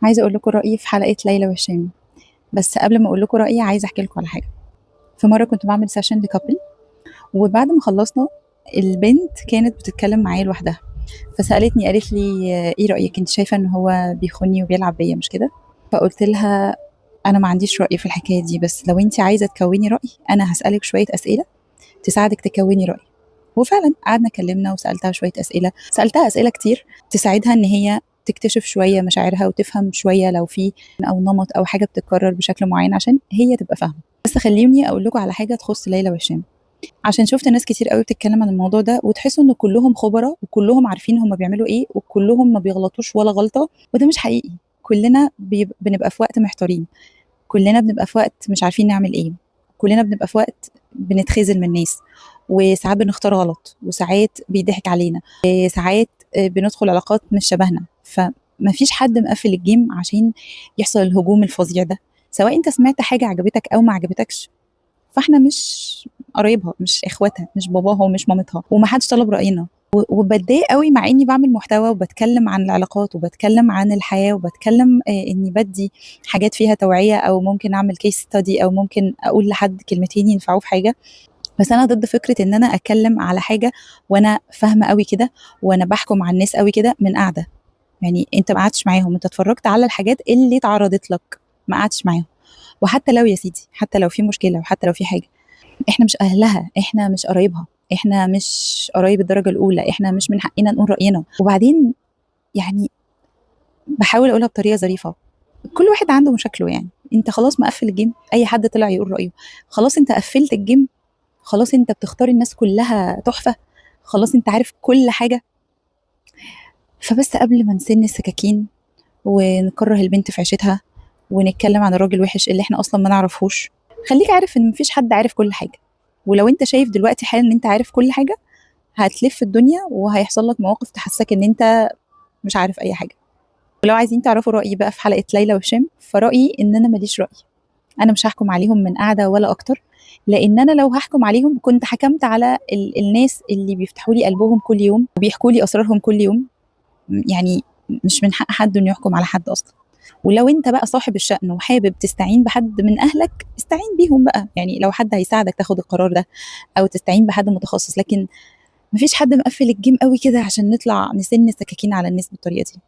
عايزه اقول لكم رايي في حلقة ليلى وهشام، بس قبل ما اقول لكم رايي عايزه احكي لكم على حاجة. في مرة كنت بعمل session ل couple، وبعد ما خلصنا البنت كانت بتتكلم معايا لوحدها، فسالتني قالت لي ايه رايك، انت شايفه ان هو بيخوني وبيلعب بيا مش كده؟ فقلت لها انا ما عنديش راي في الحكاية دي، بس لو انت عايزه تكوني راي انا هسالك شوية اسئلة تساعدك تكوني راي. وفعلا قعدنا كلمنا وسالتها شوية اسئلة، سالتها اسئلة كتير تساعدها ان هي تكتشف شوية مشاعرها وتفهم شوية لو في او نمط او حاجة بتتكرر بشكل معين عشان هي تبقى فاهمه. بس خليني اقول لكم على حاجة تخص ليلى وهشام، عشان شفت ناس كتير قوي بتتكلم عن الموضوع ده وتحسوا ان كلهم خبراء وكلهم عارفين هم بيعملوا ايه وكلهم ما بيغلطوش ولا غلطه، وده مش حقيقي. كلنا بنبقى في وقت محتارين، كلنا بنبقى في وقت مش عارفين نعمل ايه، كلنا بنبقى في وقت بنتخاذل من الناس، وساعات بنختار غلط، وساعات بيضحك علينا، وساعات بندخل علاقات مش شبهنا. فما فيش حد مقفل ال game عشان يحصل الهجوم الفظيع ده، سواء انت سمعت حاجة عجبتك او ما عجبتكش. فاحنا مش قرايبها، مش اخواتها، مش باباها ومش مامتها، ومحدش طلب راينا. وبتضايق قوي مع اني بعمل محتوى وبتكلم عن العلاقات وبتكلم عن الحياة وبتكلم اني بدي حاجات فيها توعيه، او ممكن اعمل case study، او ممكن اقول لحد كلمتين ينفعوه في حاجة. بس انا ضد فكرة ان انا اتكلم على حاجة وانا فاهمه قوي كده وانا بحكم على الناس قوي كده من قاعدة. انت ما قعدتش معاهم، انت اتفرجت على الحاجات اللي اتعرضت لك، ما قعدتش معاهم. وحتى لو يا سيدي، حتى لو في مشكلة وحتى لو في حاجة، احنا مش اهلها، احنا مش قرايبها، احنا مش قرايب الدرجة الاولى، احنا مش من حقنا نقول راينا. وبعدين بحاول اقولها بطريقة ظريفة، كل واحد عنده مشاكله. انت خلاص مقفل ال game، اي حد طلع يقول رايه خلاص انت قفلت ال game، خلاص انت بتختار الناس كلها تحفة، خلاص انت عارف كل حاجة. فبس قبل ما نسن السكاكين ونكره البنت في عيشتها ونتكلم عن الراجل وحش اللي احنا اصلا ما نعرفهوش، خليك عارف ان مفيش حد عارف كل حاجة. ولو انت شايف دلوقتي حالا ان انت عارف كل حاجة، هتلف الدنيا وهيحصل لك مواقف تحسسك ان انت مش عارف اي حاجة. ولو عايزين تعرفوا رايي بقى في حلقة ليلى وهشام، فرايي ان انا ماليش راي، انا مش هحكم عليهم من قاعدة ولا اكتر، لان انا لو هحكم عليهم كنت حكمت على الناس اللي بيفتحوا لي قلبهم كل يوم وبيحكوا لي اسرارهم كل يوم. مش من حق حد انه يحكم على حد اصلا. ولو انت بقى صاحب الشأن وحابب تستعين بحد من اهلك، استعين بيهم بقى، لو حد هيساعدك تاخد القرار ده او تستعين بحد متخصص. لكن مفيش حد مقفل الجيم قوي كده عشان نطلع نسن سكاكين على الناس بالطريقة دي.